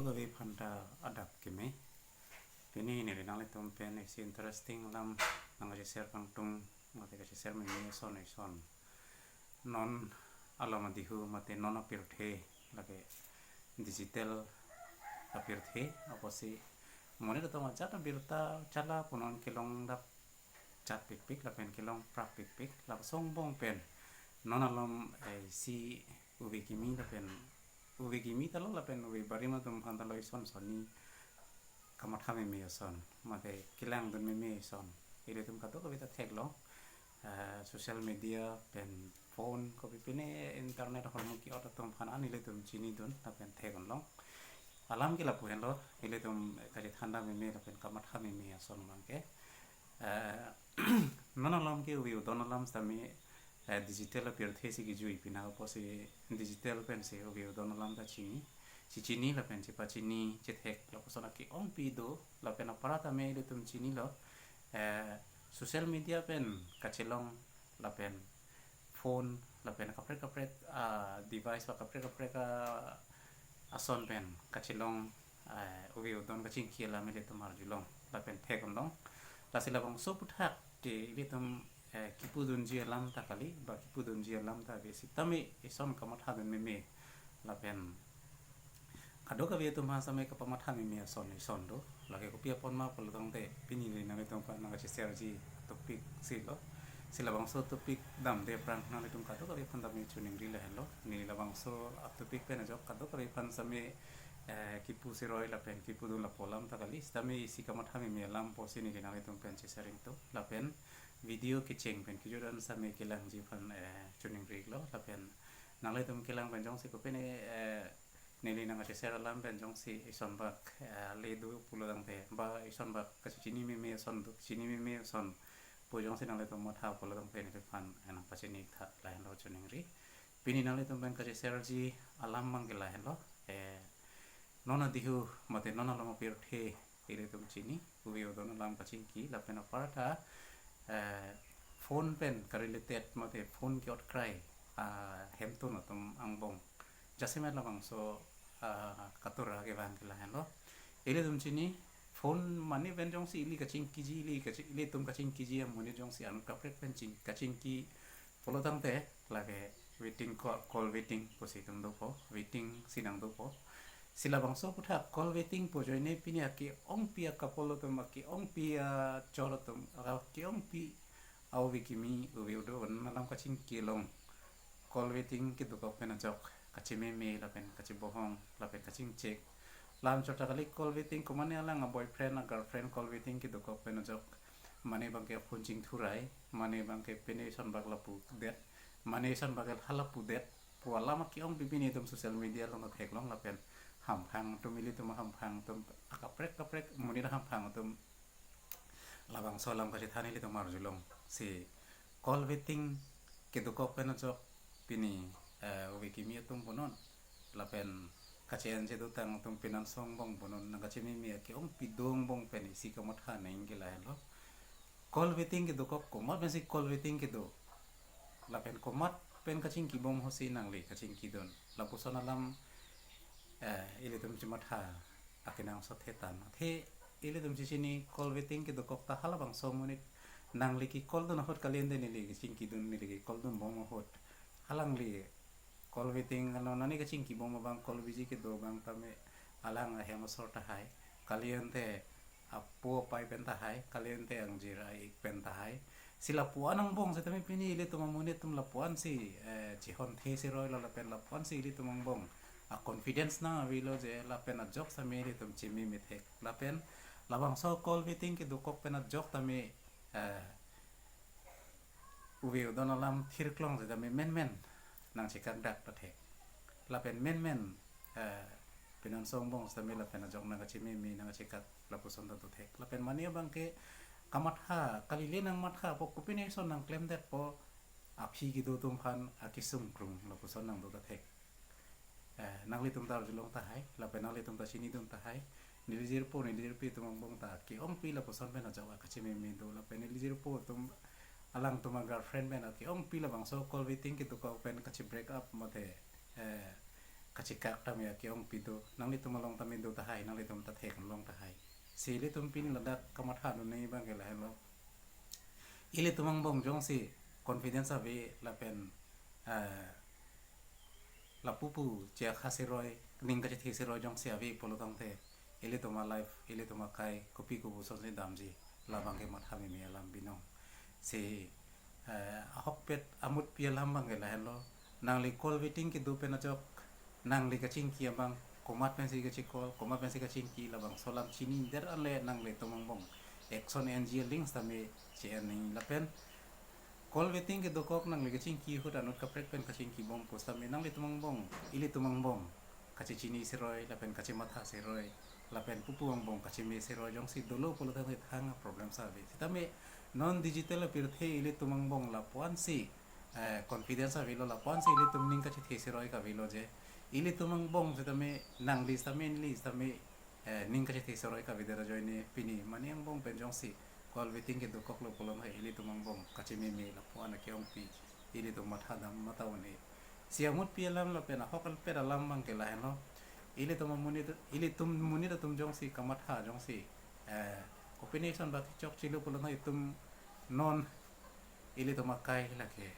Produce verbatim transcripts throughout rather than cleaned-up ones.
Kave phanta adap keme. Pini neli nanglitum pen isi interesting alam nangkacheshare kangtung, mate kacheshare meme ason ison. Non alam adihu mate non apirthe, lake digital apirthe, apotsi monit atum ajat abirta chala punon kelong dap chat pikpik lapen kelong prap pikpik, lapuson angbong pen non alam, eh, isi ove kimi lapen ove kimi ta lo lapen ove barim atum aphan ta lo ison sonni kamatha meme ason, mate kelangdun meme ason. Ilitum kadokave ta theklong, eh, social media pen phone kopi pine internet ahormu ke-ot atum aphan an ilitum chinidun lapen thek-unlong. Alam ke lapu henlo, ilitum kachethan dam meme lapen kamatha meme ason abangke. Eh, non alam ke ove udon alam sitame, eh, digital apirthe si kejui, pini apotsi digital pensi ove udon alam ta chini, chichini lapen chepachini chethek lapuson ake-ongpi do, lapen apar tame ilitum chinilo, eh, social media pen kachelong lapen phone lapen kaprek kaprek, ah, device ba kaprek kaprek, ah, ason pen kachelong, eh, ove udon kachingki alam ilitum arjulong lapen thek-unlong. Lasi labangso aphuthak ke ilitum, eh, kipudunji alam ta kali, ba kipudunji alam ta ave sitame ison kamathadun meme lapen kadokave atum aphan sitame kapamatha meme ason ison do. Lake kopi apot ma pulo tangte pini neli nanglitum aphan nangkacheshareji topic si lo. Si labangso topic damde aphrang nanglitum kadokave aphan tame choningri lahenlo. Neli labangso atopic pen ajok kadokave aphan sitame, eh, kipu siroi lapen kipudun lapu alam ta kali, sitame isi kamatha meme alam pusi neli nanglitum pen chesharing to. Lapen video kecheng pen kejut an sitame kelangji aphan, eh, choningri lo. Lapen nanglitum kelang pen jongsi kopine, eh, neli nangkacheshare alam pen jongsi isonbak, eh, le do pulo tangte, ba isonbak kachechini meme ason do, chini meme ason pu jongsi nanglitum matha pulo tangte neliphan, eh, nangpachini tha lahenlo choningri. Pini nanglitum pen kacheshareji alam abangke lahenlo, eh, non adihu mate non alam apirthe ilitum chini, ove udon alam kachingki lapen apar ta, eh, phone pen karelated mate phone ke-ot krai, ah, hemtun atum angbong jasemet labangso, ah, katura kevang ke lahenlo. Ilitum chini phone mane pen jongsi ili kachingkiji, ili kachi-, ilitum kachingkiji amonit jongsi anut kaprek pen ching-, kachingki pulo tangte lake waiting call, call waiting pusi itum dopo, waiting si nangdopo. Si labangso aphuthak call waiting pu ajoine pini ake-ongpi akapol atum, ake-ongpi achor atum, ake-ongpi a-ove kimi, ove udon alam kachingki along call waiting kedokok pen ajok kachememe lapen kachebohong lapen kachingchek. Lam chot ta kali, call waiting komane alang a-boyfriend a-girlfriend call waiting kedokok pen ajok mane abangke phone chingthurai, mane abangke pine isonbak lapu det, mane isonbak ke halapu det pu alam ake-ongpi pini itum social media along theklong lapen hamphang atum, ilitum hamphang atum, akaprek kaprek monit hamphang atum labangso alam kachethan ilitum arjulong. Si call waiting kedokok pen ajok pini, eh, ove kimi atum punon lapen kache-en chedotang atum pini an song angbong punon nangkachememe ake-ongpi do angbong pen isi kamatha nangji ke lahenlo. Call waiting kedokok, komat pensi call waiting kedo lapen komat pen kachingkibom, hosi nangli kachingkidun, lapuson alam, eh, ilitum chematha akenangsot hetan. Athe ilitum chechini call waiting kedokok ta halabangso amonit nangli ke-call dun ahut, kaliente neli kachingkidun, neli ke-call dunbom ahut, halangli call waiting ano nani kachingkibom abang, call busy kedo abang tame alang ahem asor tahai, kaliente apo apai pen tahai, kaliente angjir a-ik pen tahai. Si lapu-an angbong setame pini ilitum amonit atum lapu-ansi, eh, chihonthe siroi lo lapen lapu-ansi ilitum angbong a-confidence nang avelo je lapen ajok sitame ilitum chememe thek. Lapen labangso call waiting kedokok pen ajok tame, eh, ove udon alam thirklong setame menmen nangchekak dak ta thek. Lapen menmen, eh, pini an song angbong setame lapen ajok nangkachememe nangkachekak lapuson ta dothek. Lapen mane abangke kamatha, kalile nangmathapo, kopine ison nangklemdetpo, aphi kedo atum aphan akesung krung lapuson nangdo ta thek. Eh, nanglitum ta arjulong tahai lapen nanglitum ta chinidun tahai. Neli jirpo, neli jirpi atum angbong ta ake-ongpi lapuson pen ajok akachememe do lapen neli jirpo atum, alangtum a-girlfriend pen ake-ongpi labangso call waiting kedokok pen kache-break up mate, eh, kachekak tame ake-ongpi do, nanglitum along tame do tahai, nanglitum ta theklong tahai. Si ilitum pini ladak kamatha dun nangji abang ke lahenlo. Ilitum angbong jongsi confidence ave lapen, eh, lapupu chekha siroi, ning kachethe siroi jongsi ave pulo tangte, ilitum a-life, ilitum akai kopi kobusonsi damji, labang ke matha meme alam binong. Si, eh, ahokpet amutpi alam abang ke lahenlo. Nangli call waiting kedo pen ajok, nangli kachingki abang, komat pensi kachi-call, komat pensi kachingki, labangso alam chinidet anle nanglitum angbong action N G O links tame che-en nangji lapen call waiting kedokok nangli kachingki ahut anut kaprek pen kachingki bom pusitame nanglitum angbong, ilitum angbong kachechini siroi lapen kachematha siroi lapen pupu angbong kacheme siroi jongsi dolo pulo tangte thang problem sa ave. Sitame non digital apirthe ilitum angbong lapuansi, eh, confidence avelo, lapuansi ilitum ning kachethe siroi kavelo je. Ilitum angbong sitame nangli sitame neli sitame, eh, ning kachethe siroi kavedet ajoine pini mane angbong pen jongsi call waiting kedokoklo pulo tangte ilitum angbong kachememe lapuan ake-ongpi, ilitum matha dam matha un-e. Si amutpi alam lapen ahokpet alam abang ke lahenlo. Ilitum amonit, ilitum monit atum jongsi kamatha jongsi, eh, kopine ason bak chokchelo pulo tangte itum non ilitum akai lake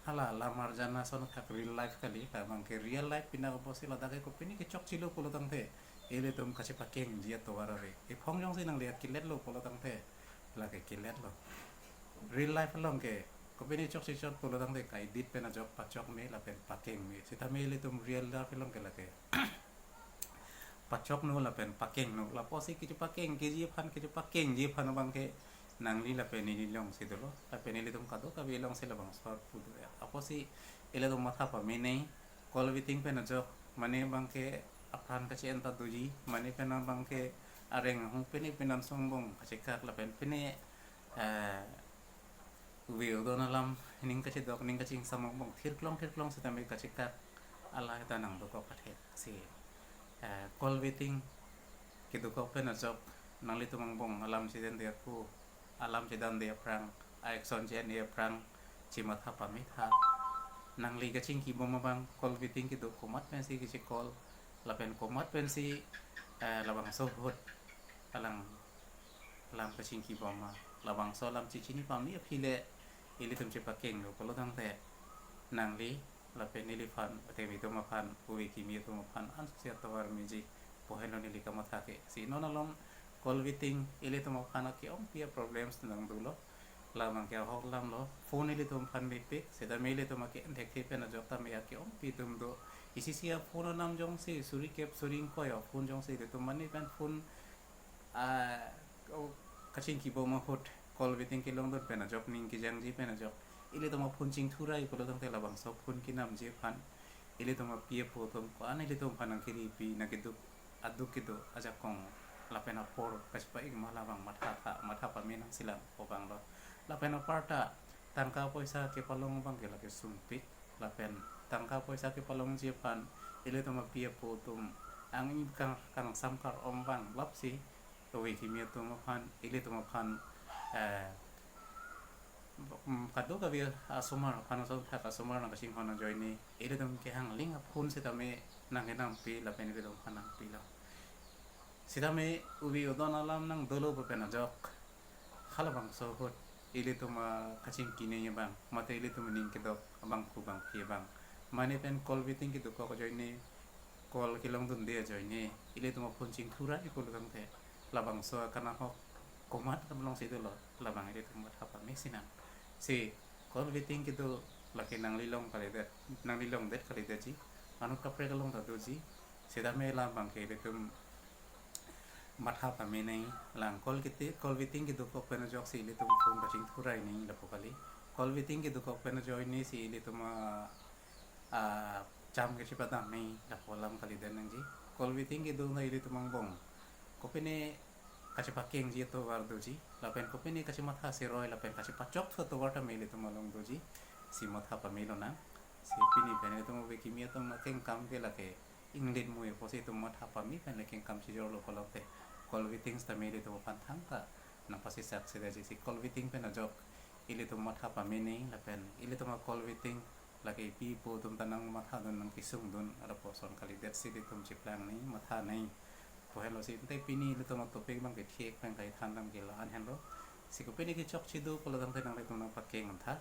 hala lamar jana ason thak real life kali, labang ke real life pina koposi ladak ke kopine kechokchelo pulo tangte ilitum kachepakengji atovar ave. Ephong jongsi nangli akeletlo pulo tangte lake keletlo. Real life along ke kopine chokche chot pulo tangte ka-edit pen ajok pachok me lapen pakeng me. Sitame ilitum real life along ke lake pachokno lapen pakengno, lapusi kechepakengji aphan, kechepakengji aphan abang ke nangli lapen neli alongsi dolo, lapen ilitum kadokave alongsi labangso arpu do. Lapusi ilitum matha pame nangji, call waiting pen ajok, mane abang ke apran kache-en ta doji, mane pen abang ke areng ahung pine pine ason angbong kachekak lapen pine, eh, uve udon alam ning kachedok, ning kachingsam angbong thirklong thirklong sitame kachekak ala ta nangdokok kathek. Si, eh, call waiting kedokok pen ajok nanglitum angbong alam chedande aphu, alam chedande aphrang, a-action che-ende aphrang chematha pametha. Nangli kachingki bom abang call waiting kedo, komat pensi kachi-call lapen komat pensi, eh, labangso ahut alang alam kachingki bom ma, labangso alam chechini pame aphi le ilitum chepakenglo pulo tangte nangli lapen neliphan, temitum aphan, uve kimi atum aphan ansose atovar meji pu henlo neli kamatha ke. Si non along call waiting ilitum aphan ake-ongpi a-problems nangdolo. Labang ke ahok alamlo, phone ilitum aphan mepik, sitame ilitum ake thekthe pen ajok tame ake-ongpi atum do. Isisi a-phone anam jongsi suri kep suri ingkoi a-phone jongsi ilitum mane pen phone, ah, o, kachingki bom ahut call waiting kelongdun pen ajok, ning kejangji pen ajok, ilitum a-phone chingthurai pulo tangte labangso phone kenamji aphan ilitum api apo atum ko-an ilitum aphan nangkeripi, nangkeduk aduk kedo ajakong lapen apor kachepa-ik ma, labang matha tha, matha pame nangsilang pu abanglo. Lapen aparta tangka poisa kepalong abang ke lake sumpik, lapen tangka poisa kepalongji aphan ilitum api apo atum ang-i kang, kangsam kar-om abang lapsi uve kimi atum aphan, ilitum aphan, eh, mm, kadokave asomar aphan ason thak asomar nangkachinghon ajoine ilitum kehangling a-phone sitame nangkenampi lapen ilitum aphan nangpilo. Sitame uve udon alam nangdolo pu pen ajok halabangso ahut ilitum akachingki nangji abang mate ilitum aning kedok abangphu bangphi abang mane pen call waiting kedokok ajoine, call kelongdunde ajoine ilitum a-phone chingthurai pulo tangte labangso akanahok komat kam alongsi dolo, labang ilitum matha pame sinang. Si call waiting kedo lake nangli along kalidet, nangli along det kalidetji, anut kaprek along ta doji. Sitame labang ke ilitum matha pame nangji, lang call kiti, call waiting kedokok pen ajoksi ilitum phone kachingthurai nangji lapu kali. Call waiting kedokok pen ajoine si ilitum a, a, cham kachepadam nangji lapu alam kalidet nangji. Call waiting kedo na ilitum angbong kopine kachepakengji atovar doji, lapen kopine kachematha siroi lapen kachepachokthu atovar tame ilitum along doji. Si matha pame lonang. Si pini pen ilitum uve kimi atum akengkam ke lake inglit mui apotsi itum matha pame pen le kengkam chijorlo pulote call waiting sitame ilitum aphan thangta nangpasisak sedetji. Si call waiting pen ajok ilitum matha pame nangji lapen ilitum a-call waiting Lake ipi ipo atum ta nangmathadun, nangkesungdun, adap ason kalidet si ilitum cheplang nangji, matha nangji pu henlo si. Ante pini ilitum atopic abang ke thek pen kaithan dam ke la-an henlo. Si kopine kechokche do pulo tangte nanglitum nangpakeng tha.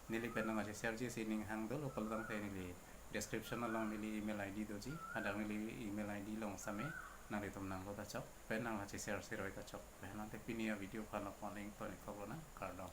Neli pen nangkacheshare ji si ning hang dolo pulo tangte neli description along neli email I D doji. Hadak neli email I D along same nanglitum nanglo ta chok pen nangkacheshare seroi ta chok. Pen ante pini avideo aphan la-an ington-ik kok lonang, kardom.